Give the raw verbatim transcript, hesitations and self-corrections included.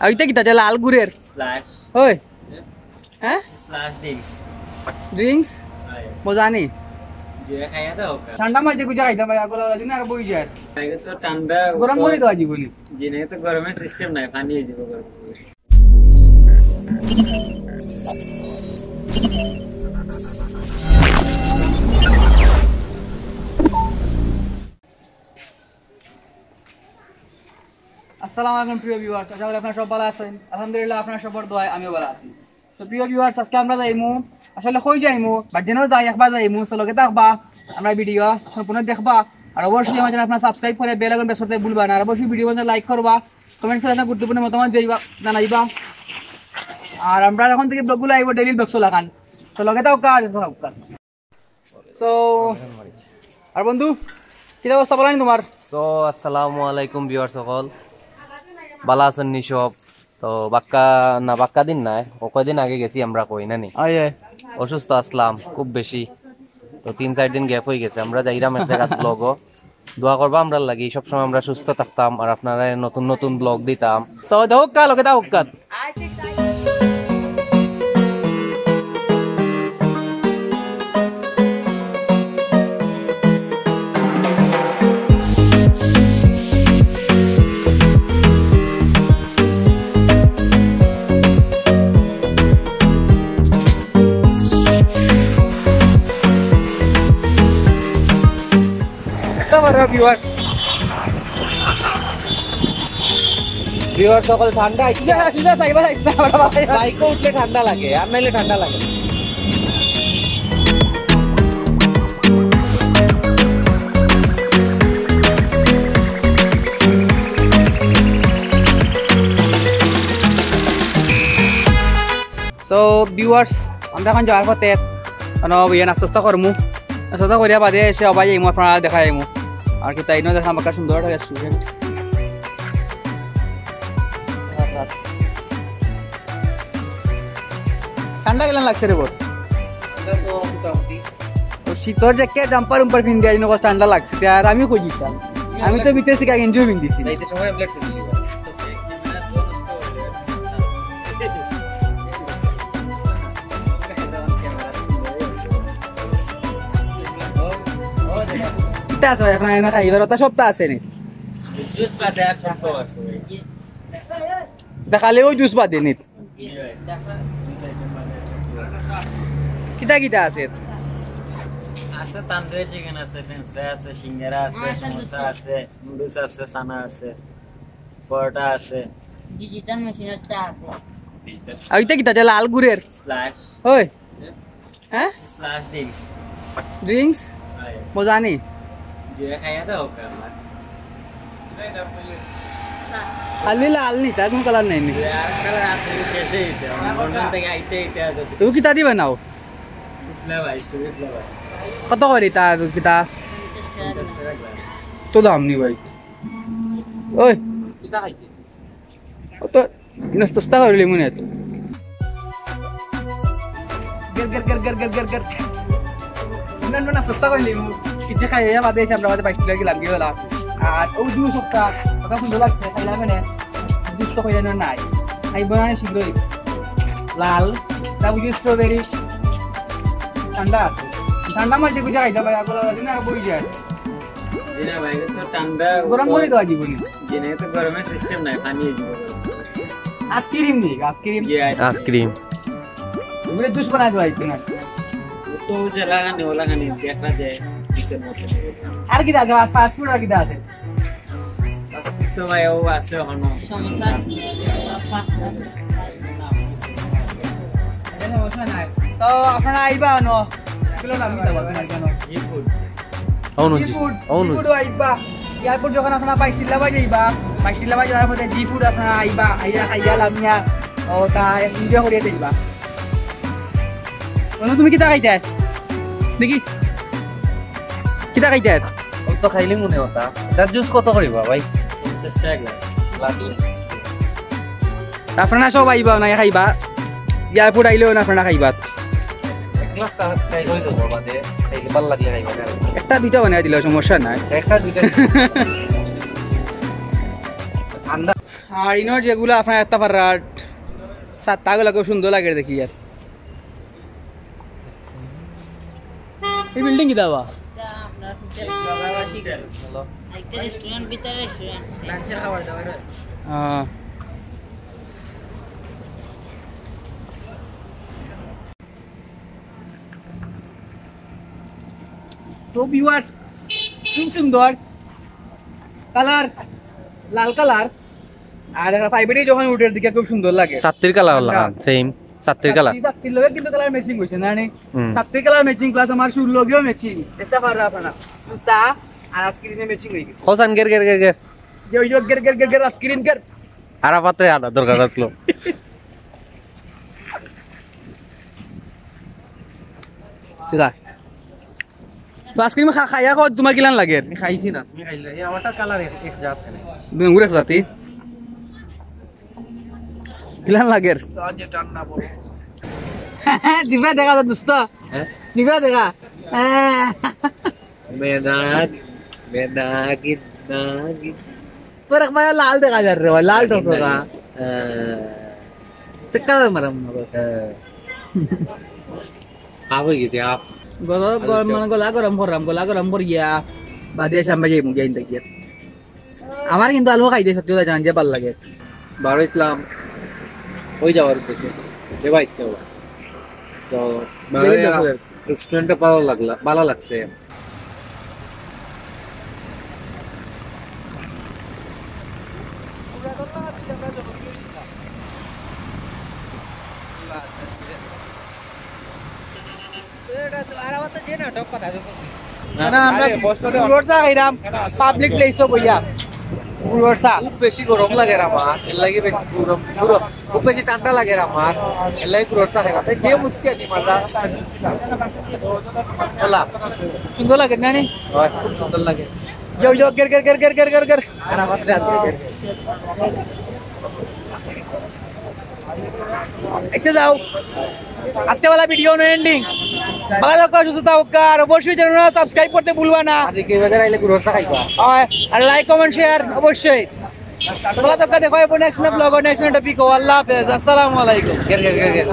আর ইটা কিতা যে লাল গুড়ের? স্লাশ। ওই। হ্যাঁ? Slash drinks. ড্রিঙ্কস? হয়। মজা নি? যে খাইয়া দাও ওকে। ঠান্ডা মাঝে গুজা খাইতাম ভাই, আগলা দিন আর বই যায়। আগে তো ঠান্ডা গরম করে দেওয়া জীবনে। জি না, তো গরমের সিস্টেম নাই, পানি হয়ে যাবে গরম করে। আসসালামু আলাইকুম প্রিয় ভিউয়ার্স, আশা করি আপনারা সব ভালো আছেন। আলহামদুলিল্লাহ, আপনারা সবার দোয়ায় আমিও ভালো আছি। তো প্রিয় ভিউয়ার্স, আজকে আমরা যাইমু, আসলে কই যাইমু, বাট যেন যাই একবার যাইমু, তো লগে থাকবা, আমরা ভিডিও সম্পূর্ণ দেখবা। আর অবশ্যই আমার চ্যানেল আপনারা সাবস্ক্রাইব করে বেল আইকন প্রেস করতে ভুলবা না। আর অবশ্যই ভিডিও মধ্যে লাইক করবা, কমেন্টসে আপনার গুরুত্বপূর্ণ মতামত যাইবা, জানাইবা। আর আমরা এখন থেকে ব্লগগুলো আইব ডেইলি ব্লগ লাখান, তো লগে থাকবা, আর থাকবা। তো আর বন্ধু, কি অবস্থা বলো নি তোমার? তো আসসালামু আলাইকুম ভিউয়ার্স সকল, ভালা আছইন নি সব? তো বাক্কা না, বাক্কা দিন নাই, ও কয়দিন আগে গেছি আমরা, কই না নি? আয়, আয়। অসুস্থ আসলাম খুব বেশি, তো তিন চার দিন গ্যাপ হয়ে গেছে। আমরা যাইরাম এক জায়গাত ব্লগও, দোয়া করবা আমরার লাগি, সবসময় আমরা সুস্থ থাকতাম আর আপনারা নতুন নতুন ব্লগ দিতাম। তো দেখো কাল, ওকে দাও কাল। ভিউয়ার্স, ভিউয়ার্স সকল ঠান্ডা আইছে। যা, সিধা সাইবা আইস না, বড় ভাই। বাইকে উঠলে ঠান্ডা লাগে, আর নাইলে ঠান্ডা লাগে। সো ভিউয়ার্স, আমরা এখন যাওয়ার পথে মানে ইয়ে নাস্তা টাস্তা করমু, নাস্তা টাস্তা করিয়া বাদে এসে আবার যাইমু, আপনারা দেখা যাইমু। আর কি তাই নয়, দেখলাম একটা সুন্দর একটা রেস্টুরেন্ট। ঠান্ডা কেমন লাগছে রে বোন? ও শীতর জ্যাকেট জাম্পার উম্পার পিন্দি আইনো, কষ্ট ঠান্ডা লাগছে। তে আর আমি কই দিতাম, আমি তো ভিতরে সিকা গেঞ্জিও পিন্দিছি। যাইতে সময় ব্লেড করে দিবা। কিতা আছে ভাই, এখন আইনা খাইবার ওটা সবটা আছে নি? জুস বাদে আর সব আছে। দেখালে ওই জুস বাদে নিত। কিতা কিতা আছে? আছে তান্দুরি চিকেন আছে, ফ্রেঞ্চ ফ্রাই আছে, সিঙ্গারা আছে, সমোসা আছে, নুডলস আছে, চানা আছে, পরোটা আছে। ডিজিটাল মেশিনের চা আছে। আর ইটা কিতা যে লাল গুড়ের? স্লাশ। ওই। হ্যাঁ? Slash drinks. ড্রিঙ্কস? হয়। মজা নি? যে খাইয়া দাও ওকে আমার। খালি লাল নি, তার কোনো কালার নাই নি? আর কালার আছে, শেষ হয়ে গেছে। আমার বন্ধন থেকে আইতে আইতে আর যদি তুমি কিতা দি বানাও? Flavour, strawberry flavour. কত করে তা কিতা? পঞ্চাশ টাকা গ্লাস। তো দাম নি ভাই। ওই। কিতা খাইতে? ও তো নাস্তা টাস্তা করিলিমু নে তো। গের, গের, গের, গের, গের, গের, গের। না, না, নাস্তা টাস্তা করিলিমু। কিছু খাইয়া বাদে এসে আমরা বাদে বাইশ টাকা গেলাম, কি বলা? আর ও জুস একটা, ওটা সুন্দর লাগছে, খাইলাম মানে। জুস তো খাইলাম না, নাই। খাইব না শীঘ্রই। লাল, তা বুঝি স্ট্রবেরি। ঠান্ডা আছে। ঠান্ডা মাঝে কিছু খাইতে পারে, আর বলা যায় না, আর বই যায়। জি না ভাই, এটা তো ঠান্ডা গরম করে দেওয়া জীবনে। জি না, এটা গরমের সিস্টেম নাই, পানি হয়ে যাবে। আইসক্রিম নেই, আইসক্রিম। জি, আইসক্রিম। আইসক্রিম। এগুলো জুস বানাই দেওয়া হইতো না। তো যে লাগানি, ও লাগানি, দেখা যায়, জুসের মতো। আর কি আছে? আর ফাস্ট ফুড আর কি আছে? ফাস্ট ফুড তো ভাই, ও আছে ওখানে। সমোসা। এটা সমস্যা নাই। তো আপনারা আইবা অনো। এগুলো নাম কি বলবেন না কেন? জি ফুড। অউ নু জি জি। ফুড, অউ জি নু ফুড জি। আইবা। এয়ারপোর্ট যখন আপনারা বাইশ চিল্লা বাজে আইবা, বাইশ চিল্লা বাজে যাওয়ার পথে জি ফুড আপনারা আইবা, আইয়া খাইয়া লামিয়া, ও তা এনজয় করিয়া যাইবা। বন্ধু, তুমি কিতা খাইতে? দেখি। কিতা খাইতে? ও তো খাইলে মনে হতা। তার জুস কত করিবা ভাই? পঞ্চাশ টাকা গ্লাস। গ্লাস। আপনারা সব আইবা না খাইবা, এয়ারপোর্ট আইলেও না আপনারা খাইবা। এক গ্লাস তা খাই হয়ে যাবো, বাদে খাইলে ভালো লাগলে খাইবা না। একটা দুইটা বানাই দিলে সমস্যা নাই। একটা দুইটা। ঠান্ডা। আর ইনোর যেগুলা আপনার একটা ফারাট সাতটা গুলা খুব সুন্দর লাগে দেখি আর। এই বিল্ডিং কিতা বা? এটা আপনার হোটেল, আরেকটা রেস্টুরেন্ট, ভিতরে রেস্টুরেন্ট। লাঞ্চের খাবার দাবার। হ্যাঁ। তো ভিউয়ার্স, খুব সুন্দর কালার, লাল কালার। আর পাইবেটি যখন উঠের দিকে খুব সুন্দর লাগে। ছাত্রীর কালার অলা, ঠান্ডা। সেম ছাত্রীর কালার। ছাত্রী, ছাত্রীর লগে কিন্তু কালার ম্যাচিং হইছে না নি? হুম। ছাত্রীর কালার ম্যাচিং প্লাস আমার শুর লগেও ম্যাচিং। এটা পাররা আপনারা। জুতা আর আইসক্রিমে ম্যাচিং হয়ে গেছে। হোসেন গের গের গের গের। যে ওই যে গের গের গের গের আইসক্রিম গের। আরাফাতরে আনা দরকার আসলো। ঠিক আছে। তো আইসক্রিম খা-, খাইয়া কও, তোমার কিলান লাগে? আমি খাইছি না, তুমি খাইলে। এই আমারটা কালার এক, এক জাত কেন? দুই আঙ্গুর এক জাতি। কিলান লাগে? তো আজ ঠান্ডা বড়। দিবরা দেখা তো দোস্ত। হ্যাঁ? দিবরা দেখা। হ্যাঁ। মেনাগ, মেনাগি, নাগি। তোর এক ভাই লাল দেখা যার রে ভাই, লাল টকটকা। হ্যাঁ। তো কালার মারাম না ভাই। হ্যাঁ। হাফ হয়ে গেছে, হাফ। গলা, আলু গলা, চপ। মানে গলা গরম করলাম, গলা গরম করিয়া বাদে সামনে যাই মুখে আইন থাকিয়া। আমার কিন্তু আলু খাইতে সত্যি কথা জান যে ভালো লাগে। বারো ইসলাম ওই যাওয়ার উদ্দেশ্যে, যে বা ইচ্ছা হলো। তো, মানে, রেস্টুরেন্টটা ভালো লাগলা, ভালো লাগছে। না, না, আমরা আরে, বস তো গুড়র চা খাইরাম, পাবলিক প্লেসও বইয়া। গুড়র চা। খুব বেশি গরম লাগে রে আমার, এর লাগি বেশি গরম, গরম, খুব বেশি ঠান্ডা লাগে রে আমার, এর লাগি গুড়র চা খাইরাম। তাই যে মুচকি আছি মাররা। ওলা। সুন্দর লাগে না নি? হয়, খুব সুন্দর লাগে। যাও, যাও, গের, গের, গের। আর আমার রাত গের, গের। আচ্ছা, যাও। আজকে বেলা ভিডিও নো এন্ডিং। ভালো থাকো, সুস্থ থাকো, আর অবশ্যই চ্যানেল সাবস্ক্রাইব করতে ভুলবা না। আর এই বাজার আইলে গুড়র চা খাইবা। আর, আর লাইক, কমেন্ট, শেয়ার অবশ্যই। ভালো থাকো, দেখা হবে নেক্সট ব্লগ, নেক্সট টপিক। আল্লাহ হাফেজ, আসসালামু আলাইকুম। গের, গের, গের, গের।